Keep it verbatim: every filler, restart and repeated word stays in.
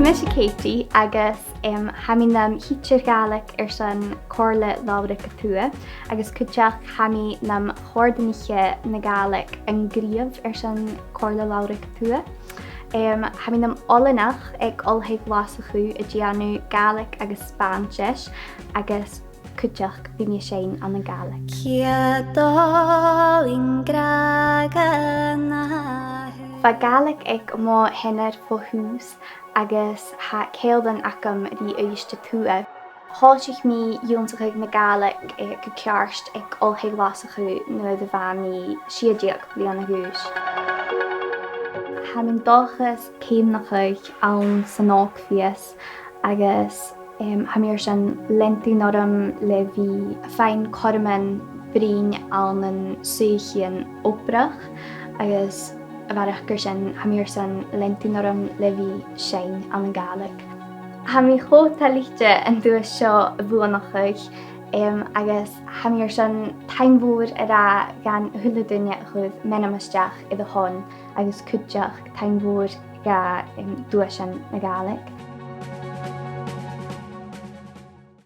Mise Katie agus, em, tha mi nam thidsear Gàidhlig airson Comhairle Labhraidh a Tuath, agus cuideachd tha mi nam chòrdaiche na Gàidhlig an gnìomh airson Comhairle Labhraidh a Tuath. Em, tha mi nam oileanach aig Oilthigh Ghlaschu a' dèanamh Gàidhlig agus Spàinntis, agus cuideachd bidh mi a' seinn ann an Gàidhlig. Ceudal in gràdh na Bha Gàidhlig aig mo sheanair bho thùs agus tha ceangal agam ri Uibhist a Tuath. Thòisich mi ag ionnsachadh na Gàidhlig, eh, gu ceart aig Oilthigh Ghlaschu nuair a bha mi sia deug bliadhna a dh'aois. Tha mi an dòchas ceumnachadh anns an Ògmhios agus, em, tha mi airson leantainn orm le bhith a' faighinn cothroman bruidhinn ann an suidheachaidhean obrach agus a bharrachd air sin, tha mi airson leantainn orm le bhith a' seinn ann an Gàidhlig. Tha mi cho toilichte an duais seo a bhuannachadh, em, agus tha mi airson taing mhòr a ràdh dhan a h-uile duine a chuir m' ainm a-steach air a shon, agus cuideachd taing mhòr dha, em, Duaisean na Gàidhlig.